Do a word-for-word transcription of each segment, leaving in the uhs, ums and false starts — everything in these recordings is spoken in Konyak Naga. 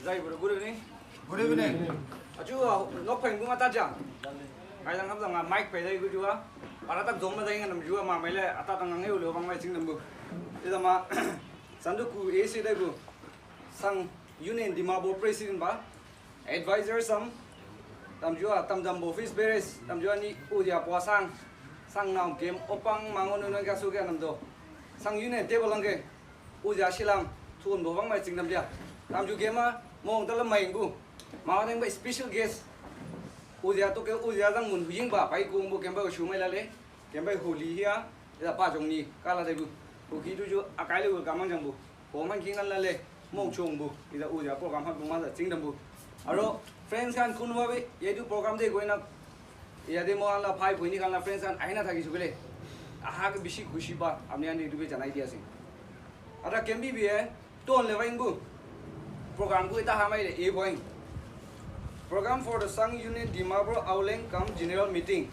Zai bro, good evening. Good evening. Achu, ah, nok phai bu mata ja. Kai dang ham dang, ah, mic phai dai gu ju a. Para tak jong ma dai ngan nam ju a, ma mai le ata tang ngai u le bang mai ching nam bu. Ida ma, sandu ku A C dai bu. Sang Union Dimapur President ba. Advisor sam. Tam ju a, tam jam office bearers. Tam ju a ni u dia pua sang. Sang nam game opang mangon nun ka su ke nam do. Sang Union table lang ke. Ujia silam, thun bo bang mai ching nam dia. Tam ju game a, mong ta la mai bu. Ma dang ba special guest. Ujia to ke ujia dang mun huying ba, pai kung bu kem ba shu mai la le. Kem ba huli hia, ila pa jong ni, ka la dai bu. Hu ki du ju, a kai le bu ka mang jang bu. Ko man king la le, mong chung bu. Ila ujia program ha bu ma da ching dam bu. Aro, friends kan kun wa be, ye du program de go ina. Ya de mo an la phai bu ni kan la friends kan, aina thagi su ke le. Aha ke bisi khushi ba, amni an de du be janai dia sing. Ada kembi bi e, ton le vaing bu. Program bu ita hamai le e boing. Program for the Sang Union Dimapur Auleng Kam General Meeting.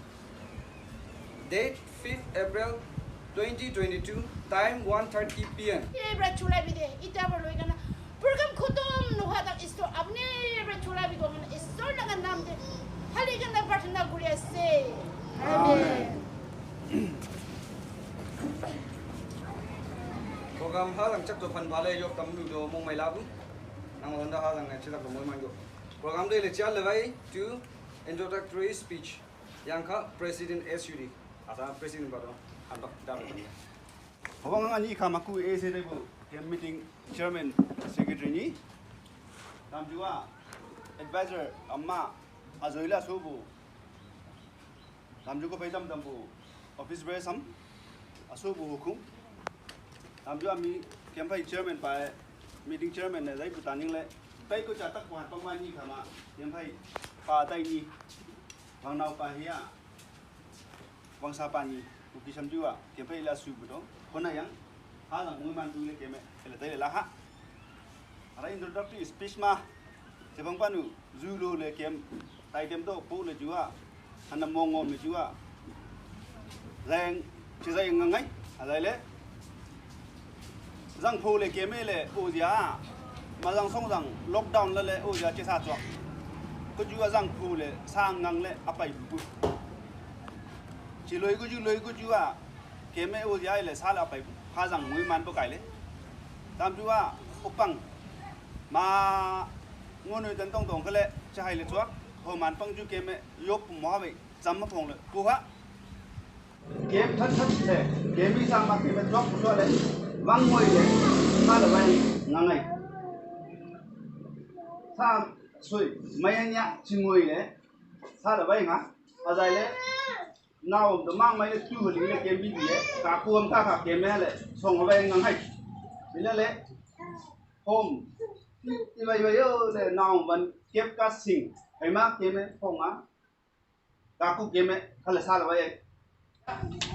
Date fifth April twenty twenty-two, time one thirty P M. Ye bra chulai bi de, ita bra loi kana. Program khutum nuha tak Isor apne bra chulai bi ko kana Isor na kan nam de. Hali kana prarthana kuri ase. Amen. Program ha lang chak to phan bale yok tam lu do mong mai labu. Nang wanda ha lang chak to mong mai go. Program de le chal le vai to introductory speech. Yang kha President S U D. Asa President ba do. Han bak da ba. Hobang ani kha maku A C de bu. Kem meeting chairman secretary ni. Tam ju a advisor amma azoila so bu. Tam ju ko pai tam tam bu office bearer sam, asu bu hukum. Tam ju ami kem pai chairman pai, meeting chairman ne zai bu taning le. Tai ko cha tak ko hat pang ma ni kha ma, kem pai pa tai ni. Wang nau pa hia. Wang sa pa ni. Uki sam ju a, kem pai la su bu do. Hona yang. Ha lang mu man tu le kem e, le tai le la ha. Ara introductory speech ma. Che bang pa nu, ju lo le kem, tai kem to, po le ju a, hana mong ngom le ju a. Zang, che zai ngang ngai, a zai le. Zang po le kem e le, o zia. Ma zang song zang, lockdown la le, o zia che sa chuak. Ko ju a zang po le, sa ngang le, a pai bu. Che loi ko ju, loi ko ju a. Kem e o zia le, sa la pai bu. Ha zang mui man po kai le. Tam ju a, upang. Ma ngun ui tan tong tong kale, cha hai le chuak, ho man pang ju kem e, yop mo ha wei, cham ma phong le, ku ha. Kem than than le, kem mi sang ma kem e chuak ku chuak le, wang ngoi le, sa le wai ngang ngai. Sa sui, mai nya chi ngoi le, sa le wai nga, a zai le, nau de mang mai le tu le le kem bi bi le, ka kuam ka ka kem e le, song wai ngang ngai. Bi le le, Hom. I bai bai yo le nau man kep ka sing. Hai ma kem e phong a. Ka ku kem e khala sa la bai.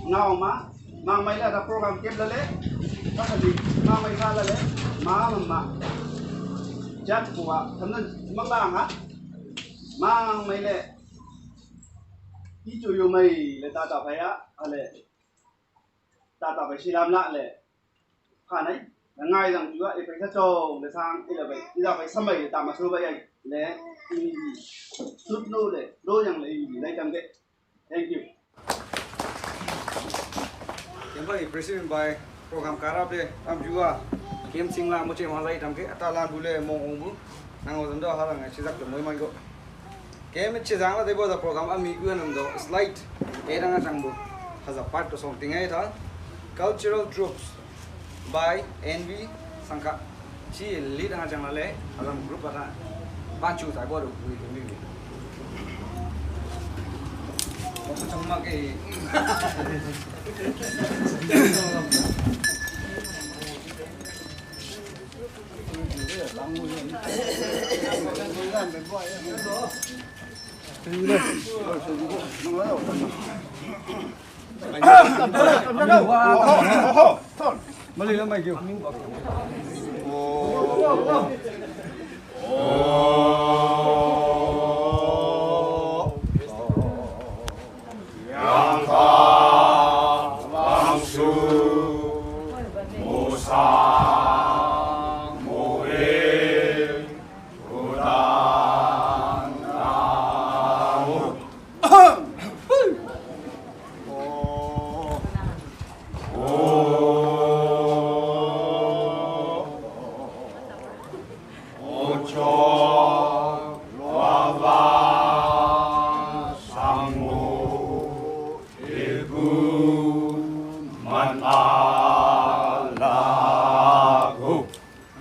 Nau ma. Ma mai la da program kep la le. Ka sa di. Ma mai sa la le. Ma ma ma. Jat ku a. Tham nan ma la nga. Ma mai le. I chu yo mai le ta ta phai a. A le. Ta ta phai si lam la le. Kha nai, na ngai dang ju a, i pai sa chong le sang, i la bai, i la bai samai le tama su bai ai, le, i, i, sut no le, do yang le, i, i, lai tam ke. Thank you. Kem bai, President bai, program karap le, tam ju a, kem sing la, mo che ma lai tam ke, ata la bu le, mo ong bu, nang o zan do ha la ngai, si zak le, mo man go. Kem che jang la de bo da program a mi gu nam do slide. E dang a chang bu. Ha za part to song ting ai tha. Cultural troops by N V Sangkha. Chi lead dang a chang la le. Ha za group a tha. Ba chu ta bo do bu ni mi. Ba chang ma ke.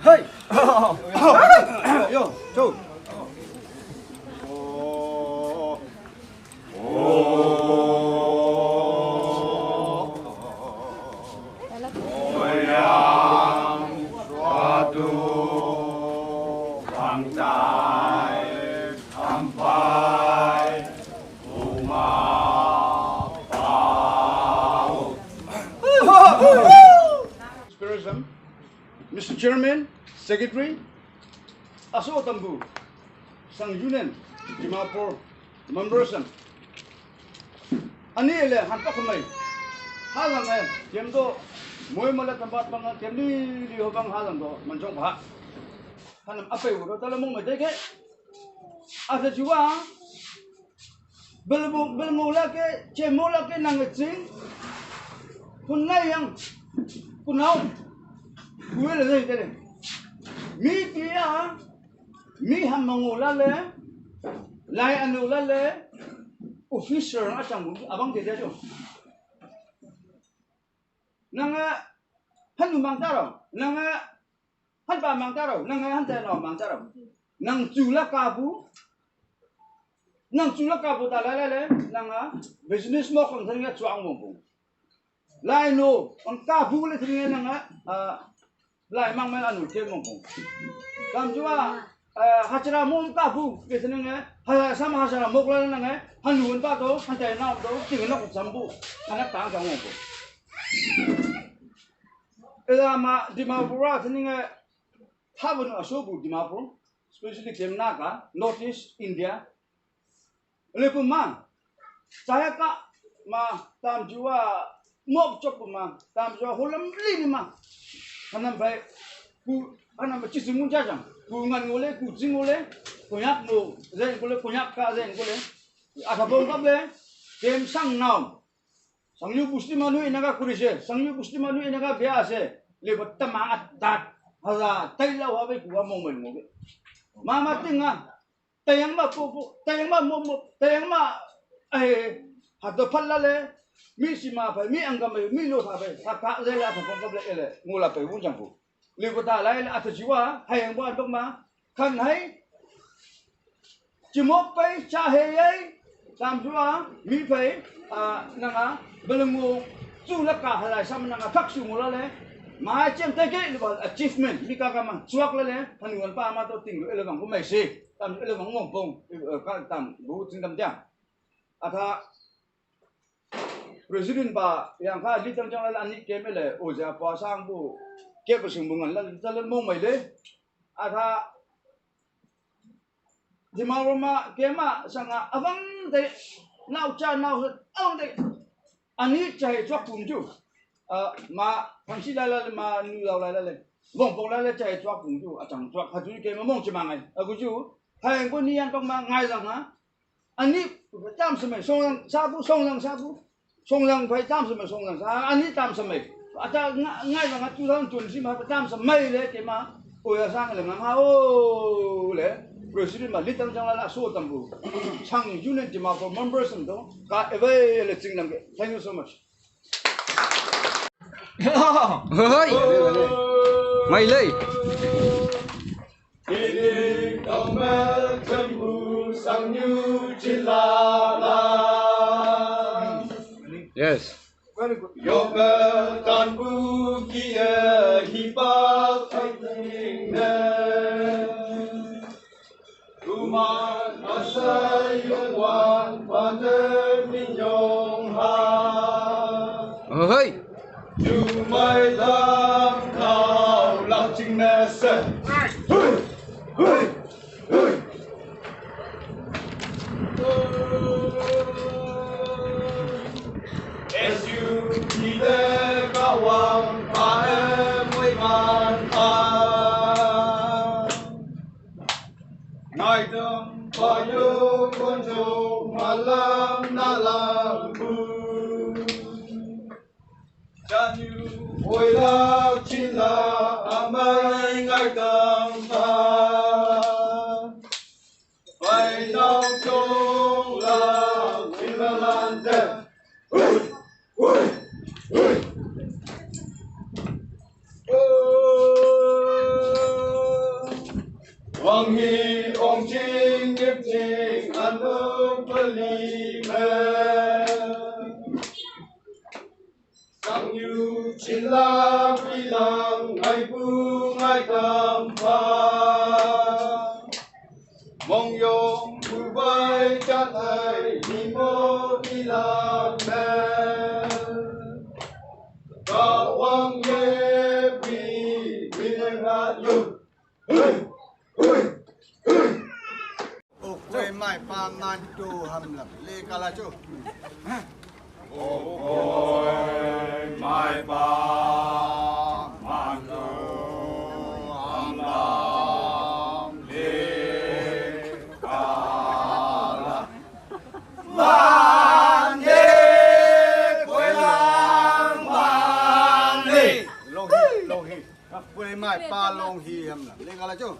Hey! Yo, so. Mister Chairman, Secretary, aso tambu, Sangha Union, Dimapur, members, ani le han pa kumai, halang eh, kem do, moi mala tambat bang, kem ni li ho bang halang do, manjong ba. Hanam apai u do, tala mong mai deke. Asa jua, belmu, belmu lake, chemo lake nang ching. Kun lai yang, kun nau. Kuwe le dai tele. Mi kia, mi ham mangu lale, lai anu lale, officer na chang bu, abang de de jo. Nanga, hanu mang taro, nanga, han pa mang taro, nanga, han ta no mang taro. Nang chu la ka bu, nang chu la ka bu ta la la le, nanga, business mo kong thang ya chuang mong bu. Lai no, ang ka bu le thang ya nanga, ah, lai mang men anu ke mong bu. Kam jua, eh, hachara mom ka bu, ke thang ya, ha, sama hachara mok la nanga, hanu pa to, han ta na to, ting no ko cham bu, han ta ka mong bu. Ela ma Dimapur ra thang ya, Thaban aso bu Dimapur, especially Kemna ka, North East India. Lepu ma, chaya ka ma, tam jua, mok chok ma, tam jua, holam li ni ma. Hanam bai, ku, hanam bai chisi mun jajang, ku ngan ngole, ku jing ngole, konyak mo, zen ngole, konyak ka zen ngole. Ata bong kap le, kem sang naum. Sangyu busti manu inaga kurise, sangyu busti manu inaga biase, le batta ma atat, hala, tai la wa be kuwa mong mong mong. Mama tinga, tayang ma po po, tayang ma mo mo, tayang ma, eh, hado pala le, mi si ma pa, mi angga ma, mi lo sa pa, sa ka le la sa pa le ele, ngola pe wun jang po. Liu ta lai la ta jiwa, hai yang buan dok ma, kan hai, Chimok pai cha he yai, tam jua, mi pai, a, nanga, belengu, chu la ka halai sam nanga, phak su ngula le, ma chem te ke, le bal achievement, mi ka ka ma, chuak la le, hanu an pa ma to ting lu, ele bang ko mai se, tam ele bang ngong pong, e, ka tam, bu ting tam tiang. Ata, President ba, yang ka, li tang jang la, ani ke me le, o ja, pa sang bu, ke pa sing bu ngan la, ta le mong mai le, ata, Dimapur ma, kema, sanga, avang de, nau cha, nau sa, avang de. Ani chai chuak pum ju. A, ma, thang si lai lai, ma, nu lau lai lai. Vong pong lai lai, chai chuak pum ju. A chang chuak, ha ju kema mong chi ma ngai. A gu ju. Hai ko ni yan tong ma, ngai lang ha. Ani, tam sa mai, song lang, sa bu, song lang, sa bu. Song lang phai tam sa mai, song lang sa, ani tam sa mai. Ata nga-, ngai lang two thousand twenty ma tam sa mai le ke ma. O ya sang le ngam ha o le. President ma litang jang la la so tam bu. Chang union ti ma for members do. Ka eve le ching lang ke. Thank you so much. Hoi. Mai lei. Kini kau mel cembu sang nyu cilala. Yes. Very good. Yo mel tan bu kia hiba fighting ne. Umat asai yo wan pater minyong ha. Hoi. Jumai lam kau lau ching ne se. Hui, hui, hui. S U P de kawang pa em wei man pa. Ngai dam pa yo kon jo malam na lam bu. Chanu oi la chin la amai ngai dam pa. Wang hi ong jing, ngip jing, anu pali me. Sang yu chin la pi lang, ngai bu ngai tam pa. Mong yong bu bai chat hai, ni mo ni la me. Ka wang ye bi, bi nang ha yu. โอ้กล้วยไม้ป่ามันดูหำลับเลกาลาจู โอ้กล้วยไม้ป่ามันดูหำลับเลกาลา วันเดกล้วยลางวันเด โลหิต โลหิต กล้วยไม้ป่าโลงฮีหำลับเลกาลาจู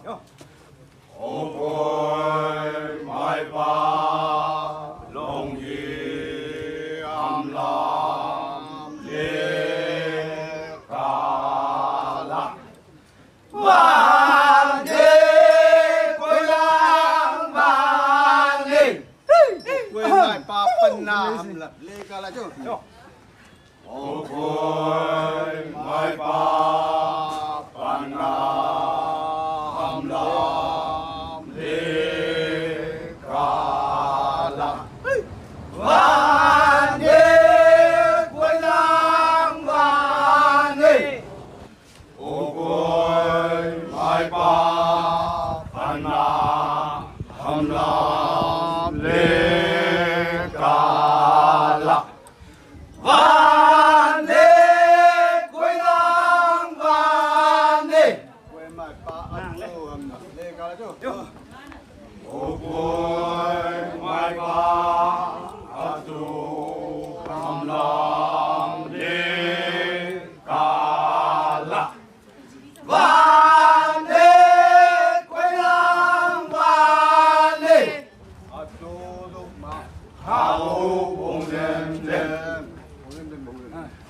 โอ้กล้วยไม้ป่าโลงฮีหำลับเลกาลา วันเดกล้วยลางวันเด กล้วยไม้ป่าปันนาหำลับเลกาลาจู โอ้กล้วยไม้ป่าปันนาหำลับเลกาลา วันเดกล้วยลางวันเด โอ้กล้วยไม้ป่าปันนาหำลับเลกาลา วันเดกล้วยลางวันเด กล้วยไม้ป่าอันโตหำลับเลกาลาจู โอ้กล้วยไม้ป่าอันโตหำลับเลกาลา วันเดกล้วยลางวันเด อันโตลูกมา Hao pung lem lem.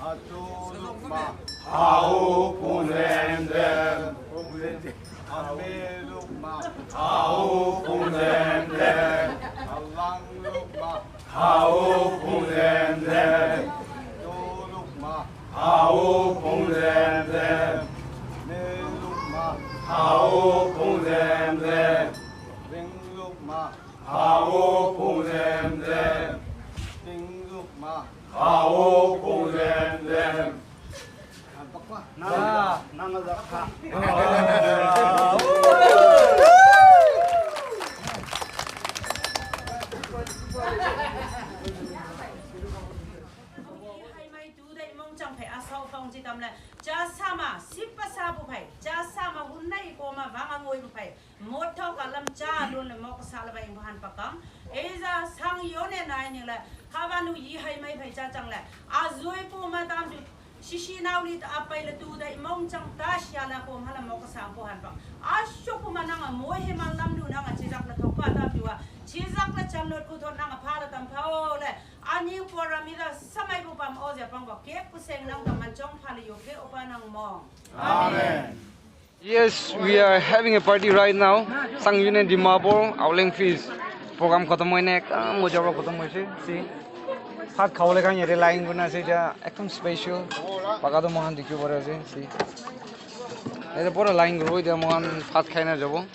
Ato lukma. Hao pung lem lem. Ame lukma. Hao pung lem lem. Alang lukma. Hao pung lem lem. Do lukma. Hao pung lem lem. Me lukma. Hao pung lem lem. Ring lukma. Hao pung lem lem. Ting lukma. Hao pung lem lem. Nang, nang zakha. Hai mai tu dai mong chang phai a sau phong chi tam le. Cha sama sip pa sa bu phai. Cha sama hun nai ko ma vang a ngoi bu phai. Mot thok a lam cha lun le mok sa le bai bu han pakam. Ei za sang yo ne nai ni le. Kha ba nu yi hai mai phai cha chang le. A zui pu ma tam ju. Shishi nau li ta a pai le tu dai mong chang ta shia la ko ma la mok sa bu han pak. A shok pu ma nang a moi he ma lam nu nang a chizak la thok pa tam ju a. Chizak la cham not ku thot nang a pha la tam pha o le. Ani pora mi da samai bu pam o zia pang ba kek ku seng nang da man chong pha le yo ke opa nang mong. Amen. Yes, we are having a party right now. Sang Union Dimapur, Auleng Feast. Program khatam hoine, ekdam moja pra khatam hoise. See. Bhat khabole khan yate line kurina ase, ekdam special. Paka to mohan dikhi pare ase. See. Yate pura line kuribole dia mohan bhat khai na jabo.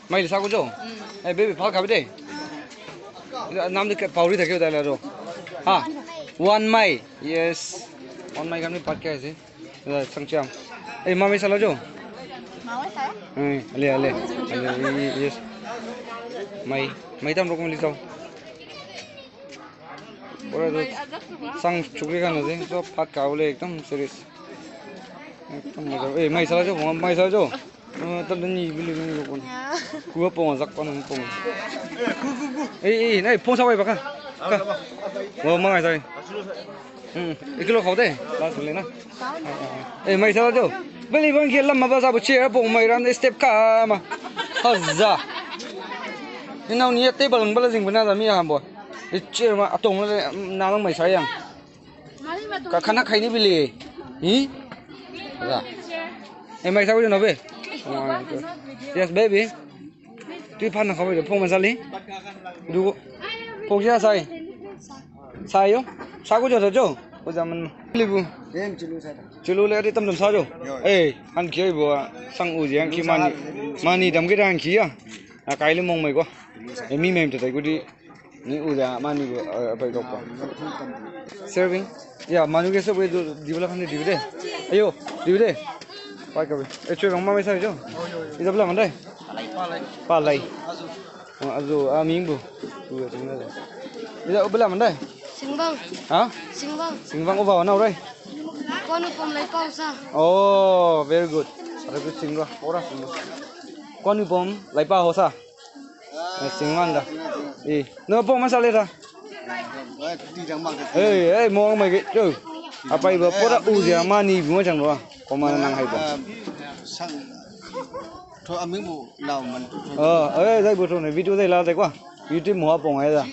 Mai le sa ko jo. Eh, baby, phal khabi de. Nam de pauri thake utai la ro. Ha. One mai. Yes. One mai kami pat kya ase. Sang cham. Eh, mami sala jo. Mami sala? Eh, ale, ale. Ale, yes. Mai, mai tam rok mili sao. Ora do sang chukri kan ase, so phat khabole ekdom serious. Ekdom maza. Eh, mai sala jo, mai sala jo. Eh, tam ni bili ni ko. Ku pong jak kon pong. Eh, eh, nai pong sa bai baka. Ka. Wo ma ngai sai. Hmm, ikilo khau de. Last bili na. Eh, mai sala jo. Bili bang ke lam ma ba sa bu chair pong mai ran step ka ma. Haza. Ni nau ni table bala jing bana da mi ha bo. Chair ma atong la na lang mai sa yang. Ka khana khai ni bili. Hi? Ra. Eh, mai sa ko no be. Yes, baby. Tui phan na khawi phong man sali. Du. Phong sia sai. Sai yo. Sa ko jo jo. Ko jaman. Libu. Dem chulu sa. Chulu le ri tam tam sa jo. Eh, han ki bo sang u jang ki mani. Mani dam ki dan ki ya. A kai le mong mai ko. Eh, mi mem te tai ko di. Ni u ja mani bu, eh, bai dok pa. Serving. Ya, manu ke sob du, di bala khani di de. Ayo, di de. Pai ka be. Eh, chwe rong ma mai sa jo. Ida bala mandai. Palai. Oh, azu, a ming bu. Tu ya, tu ya. Ida bala mandai. Singbang. Ha? Singbang. Singbang o ba na rai. Konu pom lai pau sa. Oh, very good. Ada tu singbang. Ora singbang. Konu pom lai pau sa. Eh, singwanda. Eh, no pong masale ta. Eh, eh, mo mai ke. Yo. Apai ba pora u ja mani bu ma chang ba. Ko ma nang hai ba. Sang. Tho aming bu lau man. Oh, eh, dai bu tho ne video dai la dai kwa. YouTube mo pong ai da.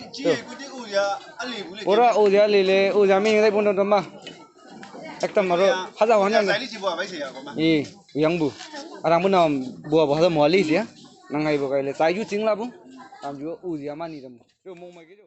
Pora u ja le le, u ja mi dai pon don ma. Ekdam aro haja wan yang. I, yang bu. Arang bu nam bu bu haja mo ali sia. Nang hai bu kai le. Sai ju ching la bu. Tam ju u ja mani tam. Yo mo mai ke jo.